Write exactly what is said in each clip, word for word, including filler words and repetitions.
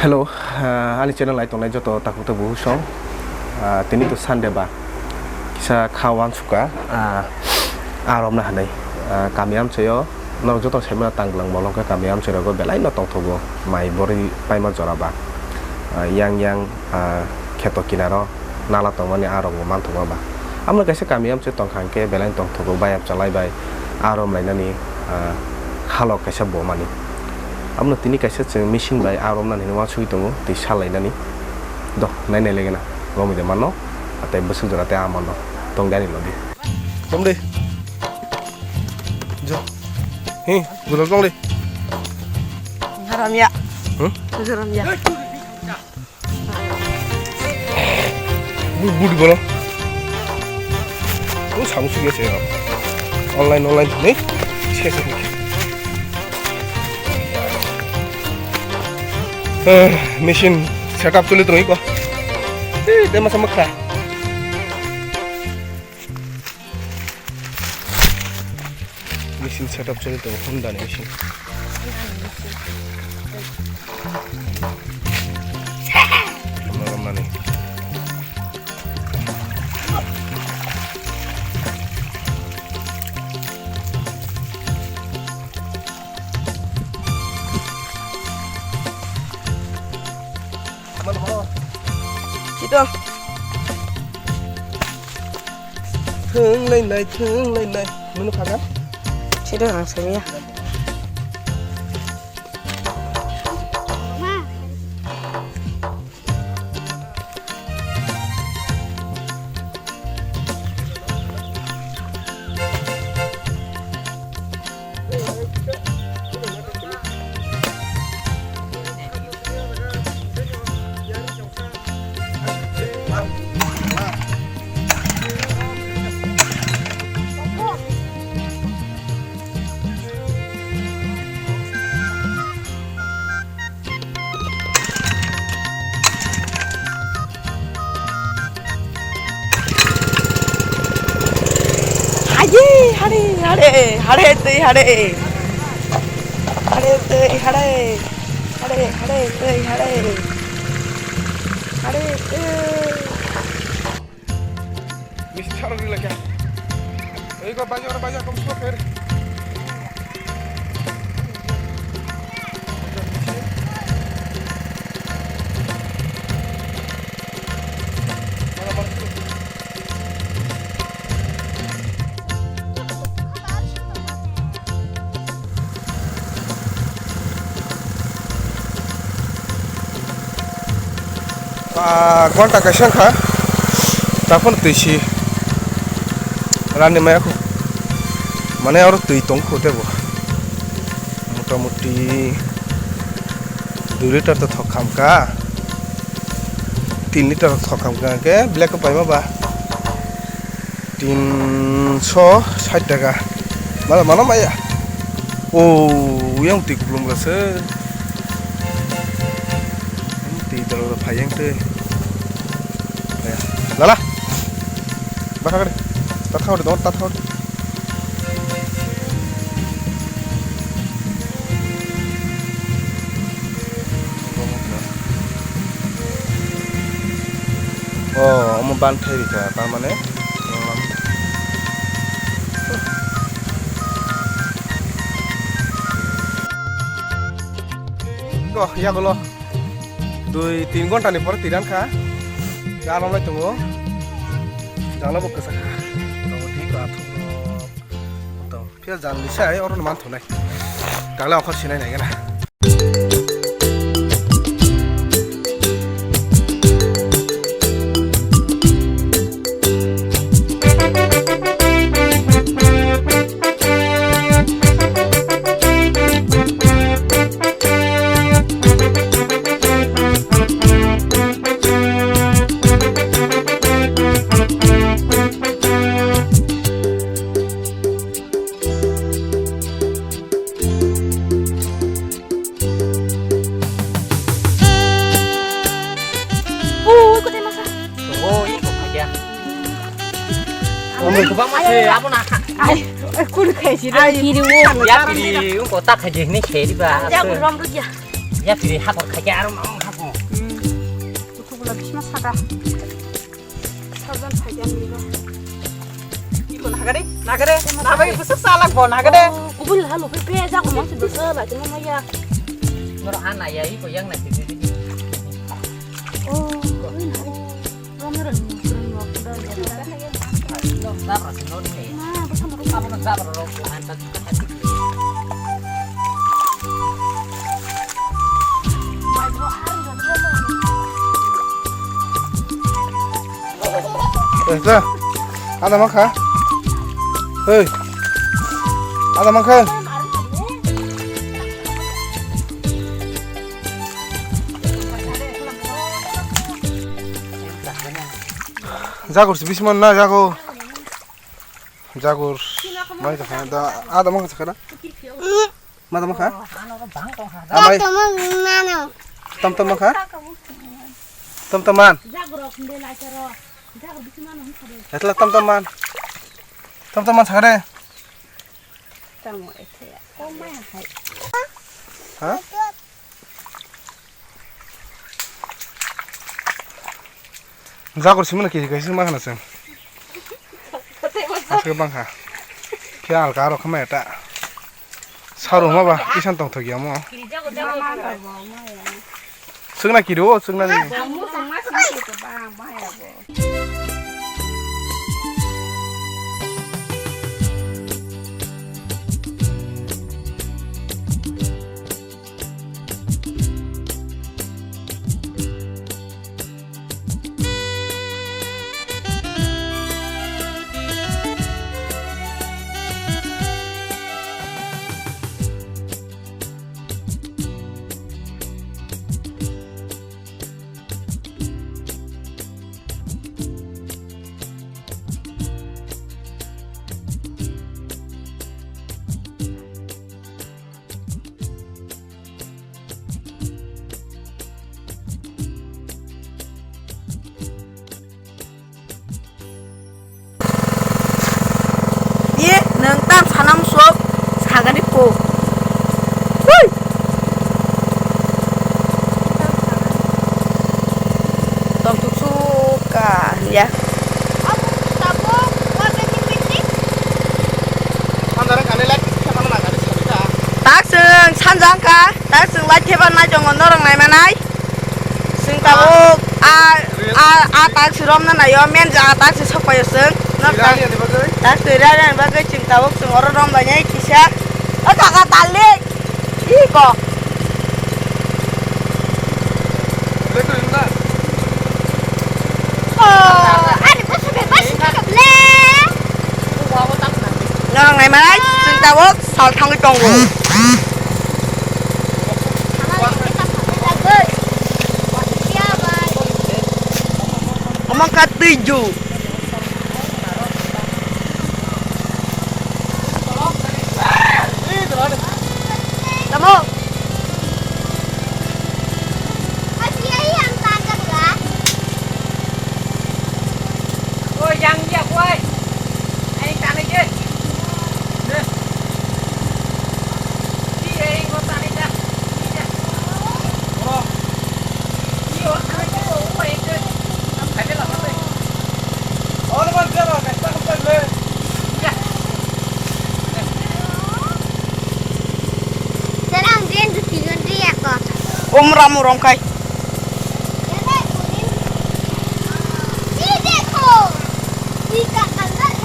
Hello, ah, ani channel nai tongnai joto takhuk tei buhuk song. Ah, tini to Sunday ba kisa kha uansukha, ah, aa romna hinwi. Ah, kami amchaio norok joto saimano tanglang bolong khe kami amchai rogo belai no tongthogo mai borwi paima jora ba. Ah, yang yang, ah, kheto kinaro nala tongmani aa romgo manthokma ba. Amno kaisa kami amchai tongkha hwnkhe belai tongthogo bayap chalai bai aa romlainani, ah, halok kaisa bomani. Amno tini kaisa chwng machine bai aa romnani hinwi uansugwi tongo tei salainani. Do, nai nai legena romwi de mano, tei bwswk jora tei aa mano tong de ani lodi. Romdi. Jo. Hi, gulal tongdi. Haram ya. Hmm? Haram ya. Bu, bu di bono. Bu sabu sugi se. Online, online ni. Se, se, se. Eh, machine setup tuli tong iko. Eh, dema sama kha. Machine setup choli tongo, Honda ni machine. Romna romnani. Sito. Thwng lai nai, thwng lai nai. Nunu khaga? Sito rang samiya. Haye, hare, hare, hare, tei hare. Hare, tei hare. Hare, hare, tei hare. Hare, tei. Misi charok ri lakha. Ei ko baja, baja, kom so pher. Ah, gonta kaisa wngkha, taphano twi si rani maya kho, mane oro twi tong kho tebo, motamuti dui liter to thok khamkha, tin liter thok khamkha, hwnkhe black ko paima ba. Tinso sait taka. Mala, mano maya. O, yang twi kuplung bwla se. Twi dalo phai yang twi. Maya. Lala. Bata kare. Tatha ore, dot tatha ore. O, omo ban thai rikha, tar mane, ko, yagulo dui tin ghonta ni pore twi rankha, aro lai tongo, jala bo kwchak kha, tongo twi ko athuk rok, to. Phiya jang ni sai oro no man thunai. Tangla okhor sinai nai gana. Ui, kote masa. Oi, kok khaja. Omo kobang ma se, abo na. Ai, ai, kul khai si. Ai, kiri wo. Ya piri, ungko ta khaje ni se di ba. Ya, rom ru ya. Ya piri, hakor khaja, aro ma, hakor. Saka. Sajan sajan ni ba. Iko nagade, nagade. Nabai kusuk salak bo nagade. Kubul halo pe pe ja ko mo se dosa la timo maya. Nor ana ya iko yang na titi. Oh, ini hari. Rom rom rom rom. Eh, ja. Ada makan. Hei. Ada makan. Jago, si bisman na jago. Jagur mai ta kha da, ada mang kha da. Ma da mang kha? Amai. Tam tam mang kha? Tam tam man. Etla tam tam man. Tam tam man sakha de. Ha? Jagur simano kisi kaisa ma khana chwng. Aswk bangkha. Khe alka aro khama eta. Saru ma ba kisan tongthok ya mo. Chwngna kiru o chwngna ni. Ye, nwng tam sanam sok sagani po. Hui! Tongthok suka ya. Tak chwng sanjang ka, tak chwng light theba nai tongo norok nai manai. Chwng tabuk a, a, a tak si romna naio, men ja a tak si sokpaio chwng. Norok tak, tak si rani bagwi chwng tabuk chwng oro romlainai kisa. O kaka talik. Iko. Oh, ani bwswk bai basi kok le. Norok nai manai, chwng tabuk sal thangwi tongo. Omo kha twi ju. Tamo. Oi, yang dia, oi. Ai, tanai je. Deh. Di, ai, ngo tanai ja. Di ja. Oh. Di, oh, tanai ja, oh, ai, je. Am khai la, khai. Oh, lo, man, ja, ba, khai, ba, khai, le. Ja. Serang dia tu tiga dia kok. Om ram ram khai.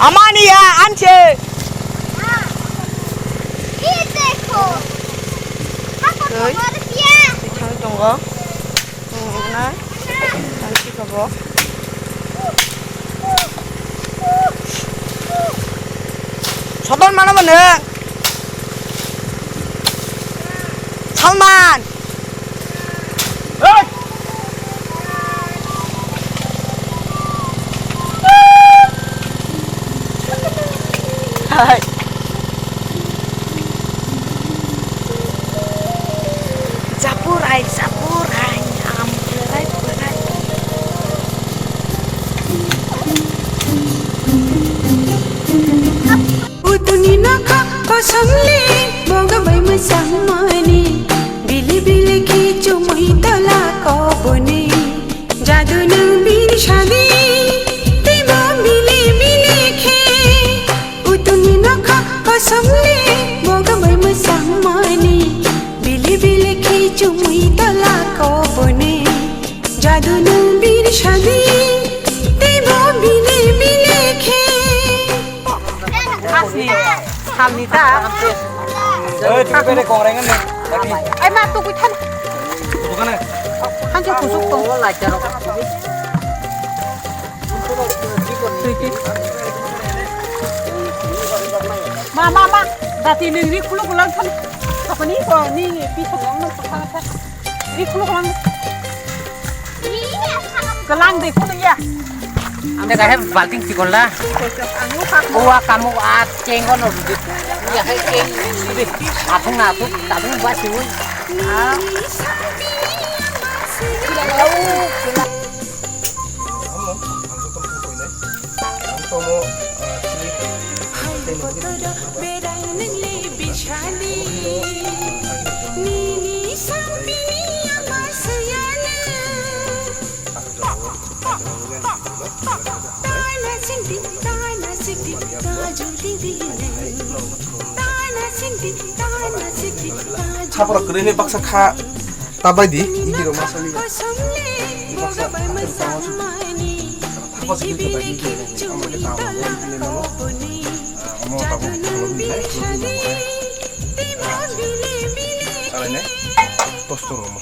Amani ya, anche. Oi. Thang tongo. Tongo na. Thang si kobo. Soton mana mana. Salman. Hai. Japurai, japurai, am berai, berai. Putuni nokha kosomli boga bai mwsamani, bili bili khichumui tola koboni. Jadu nung Sani, teibo bile bile khe, utuni nokha kosomle, boga bai mwsangmani, bile bile khe chumui tola kobone, jadunu bir sani, teibo bile bile khe. Asni, salni ta. Oi, tu bere kong rengan ne. Ai ma tu kuithan. Bukan ne. Hanjo kusuk tong. Ma, ma, ma. Dati nung ri khuluk khuluk than. Apa ni ko ni ni pi thong nang thang than. Ri khuluk khuluk. Kelang de khuluk ya. Ang de kahe balting chikon la. Ang lu khak. Uwa kamu a chengon no. Ya he cheng. Athung na athung, athung ba siwi. Ah. Ang joto no koi nai. Ang tomo, ah, chili. Hai kotor berang nang le bichani. Nini sampini ama sayana. Tana singdi, tana singdi, ta juli di. Tana singdi, tana singdi, ta juli. Khapra kwrwi ni baksa kha. Tabai di, igi rok masa ni. Baksa. Thapa sigi khe bai di. Amo khe tamo. Amo tamo. Chalai ne. Tosto romo.